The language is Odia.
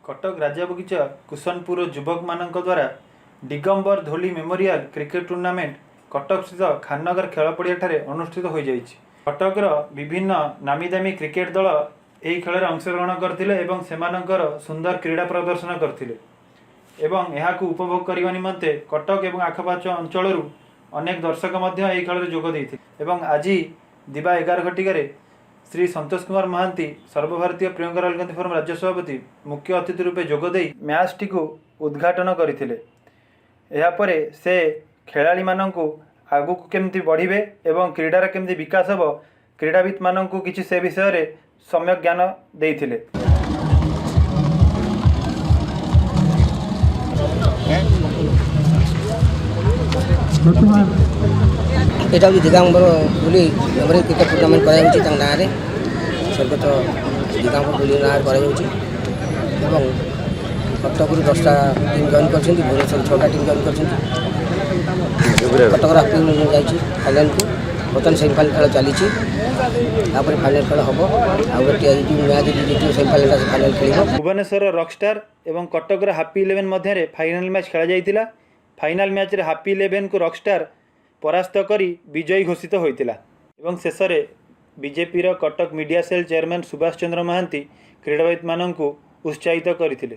କଟକ ରାଜାବଗିଚା କୁସନପୁର ଯୁବକମାନଙ୍କ ଦ୍ୱାରା ଦିଗମ୍ବର ଧୋଲି ମେମୋରିଆଲ କ୍ରିକେଟ ଟୁର୍ଣ୍ଣାମେଣ୍ଟ କଟକସ୍ଥିତ ଖାନନଗର ଖେଳ ପଡ଼ିଆଠାରେ ଅନୁଷ୍ଠିତ ହୋଇଯାଇଛି। କଟକର ବିଭିନ୍ନ ନାମୀଦାମୀ କ୍ରିକେଟ ଦଳ ଏହି ଖେଳରେ ଅଂଶଗ୍ରହଣ କରିଥିଲେ ଏବଂ ସେମାନଙ୍କର ସୁନ୍ଦର କ୍ରୀଡ଼ା ପ୍ରଦର୍ଶନ କରିଥିଲେ ଏବଂ ଏହାକୁ ଉପଭୋଗ କରିବା ନିମନ୍ତେ କଟକ ଏବଂ ଆଖପାଖ ଅଞ୍ଚଳରୁ ଅନେକ ଦର୍ଶକ ମଧ୍ୟ ଏହି ଖେଳରେ ଯୋଗ ଦେଇଥିଲେ। ଏବଂ ଆଜି ଦିବା 11 ଘଟିକାରେ ଶ୍ରୀ ସନ୍ତୋଷ କୁମାର ମହାନ୍ତି, ସର୍ବଭାରତୀୟ ପ୍ରିୟଙ୍କା ରାହୁଲ ଗାନ୍ଧୀ ଫୋରମ୍ ରାଜ୍ୟ ସଭାପତି, ମୁଖ୍ୟ ଅତିଥି ରୂପେ ଯୋଗଦେଇ ମ୍ୟାଚ୍ଟିକୁ ଉଦ୍ଘାଟନ କରିଥିଲେ। ଏହାପରେ ସେ ଖେଳାଳିମାନଙ୍କୁ ଆଗକୁ କେମିତି ବଢ଼ିବେ ଏବଂ କ୍ରୀଡ଼ାର କେମିତି ବିକାଶ ହେବ, କ୍ରୀଡ଼ାବିତ୍ମାନଙ୍କୁ କିଛି ସେ ବିଷୟରେ ସମ୍ୟକ ଜ୍ଞାନ ଦେଇଥିଲେ। ଏଇଟା ହେଉଛି ଦିଗାମ୍ବର ବୋଲି ମେମୋରିଆଲ କ୍ରିକେଟ ଟୁର୍ଣ୍ଣାମେଣ୍ଟ କରାଯାଉଛି। ତାଙ୍କ ନାଁରେ, ସ୍ୱର୍ଗତ ଦିଗାମ୍ବର ବୋଲି ନାଁରେ କରାଯାଉଛି ଏବଂ କଟକରୁ 10ଟା ଟିମ୍ ଜଏନ୍ କରିଛନ୍ତି, ଭୁବନେଶ୍ୱରରୁ ଛଅଟା ଟିମ୍ ଜଏନ୍ କରିଛନ୍ତି। କଟକର ହାପି ଯାଇଛି ଫାଇନାଲକୁ। ବର୍ତ୍ତମାନ ସେମିଫାଇନାଲ ଖେଳ ଚାଲିଛି, ତାପରେ ଫାଇନାଲ ଖେଳ ହେବ। ଆଉ ଗୋଟିଏ ଯେଉଁ ମ୍ୟାଚ୍ ଜିତିବ ସେମିଫାଇନାଲଟା, ସେ ଫାଇନାଲ ଖେଳିବ। ଭୁବନେଶ୍ୱରର ରକଷ୍ଟାର ଏବଂ କଟକର ହାପି ଇଲେଭେନ୍ ମଧ୍ୟରେ ଫାଇନାଲ ମ୍ୟାଚ୍ ଖେଳାଯାଇଥିଲା। ଫାଇନାଲ ମ୍ୟାଚ୍ରେ ହାପି ଇଲେଭେନ୍କୁ ରକଷ୍ଟାର ପରାସ୍ତ କରି ବିଜୟୀ ଘୋଷିତ ହୋଇଥିଲା। ଏବଂ ଶେଷରେ ବିଜେପିର Cuttack media cell chairman Subhash Chandra Mohanty କ୍ରୀଡ଼ାବିତ୍ମାନଙ୍କୁ ଉତ୍ସାହିତ କରିଥିଲେ।